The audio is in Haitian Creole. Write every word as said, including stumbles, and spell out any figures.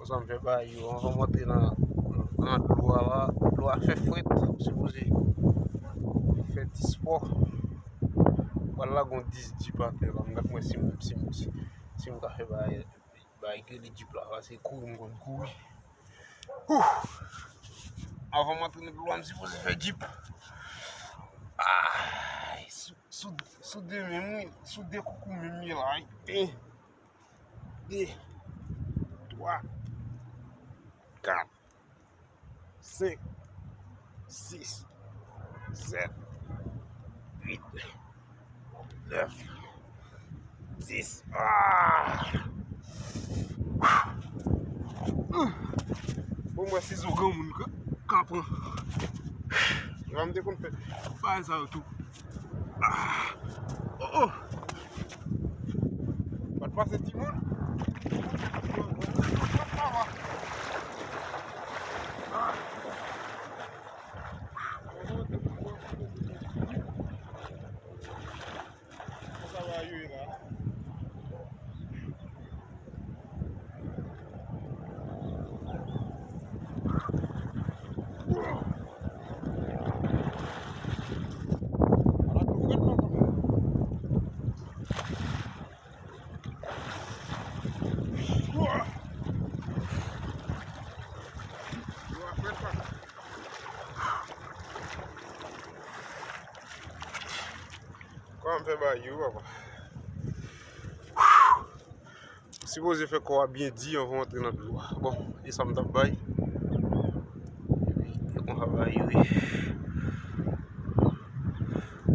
Sa m fè ba yo, anvan m antre nan, nan dlo a la, dlo a fè frèt, m sipoze fè ti spò. Pral lage yon dis djip atè la, m gad mwen si m, si m, si, si m ka fè bagay, bagay ki rele djip la, pase kouri m konn kouri. Anvan m antre nan dlo a, m sipoze fè djip. Ay, sou, sou, sou de menm, wi, sou de koukou menm ye la, wi. En, de, twa, kat, senk, sis, sèt, uit, nèf, dis. Ah! Bon, mwen sizo granmoun ka, ka pran. Jan m te konn fè bagay sa yo tou. Ah! Oh, oh! Pa t pase timoun. Kòman m fè ba yo, papa? Ou sipoze fè kò a byen di anvan w antre nan dlo a. Bon, e sa m t ap bay. Epi, e konsa bagay yo ye.